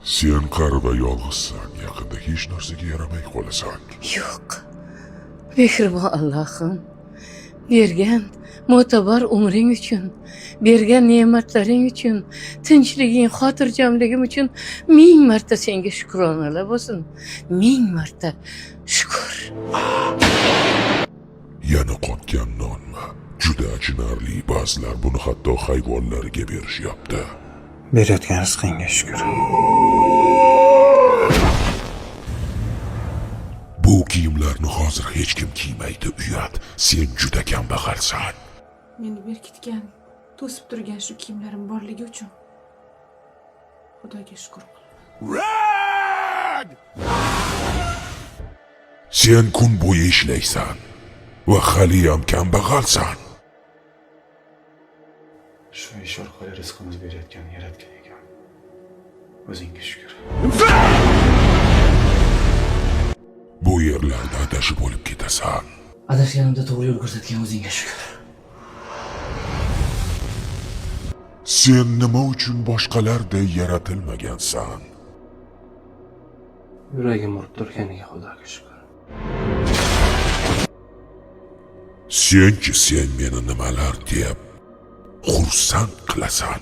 Sen qari va yolg'izsan, yaqinda hech narsaga yaramay qolasan. Yo'q. Mehribon Allohim, bergan mo'tabar umring uchun, bergan ne'matlaring uchun, tinchliging, xotirjamligim uchun ming marta senga shukronalar bo'lsin. Ming marta shukur. Yana qotgan nonmi? Juda achinarli, ba'zilar buni hatto hayvonlarga berishyapti. Berayotgan rizqingga shukur. Bu kiyimlarni hozir hech kim kiymaydi, uyat. Sen juda kambag'alsan. Meni berkitgan, to'sib turgan shu kiyimlarim borligi uchun Xudoga shukur qilaman. Sen kun bo'yi ishlaysan va haliyam kambag'alsan. Shu ish orqali rizqimiz berayotgan yaratgan ekan. O'zingga shukur. Bu yerlarda adashib o'lib ketasan. Adashganimda to'g'ri yo'l ko'rsatgan o'zingga shukur. Sen nima uchun boshqalarday yaratilmagansan? Yuragim urib turganiga Xudoga shukur. Senchi, sen meni nimalar deb xursand qilasan?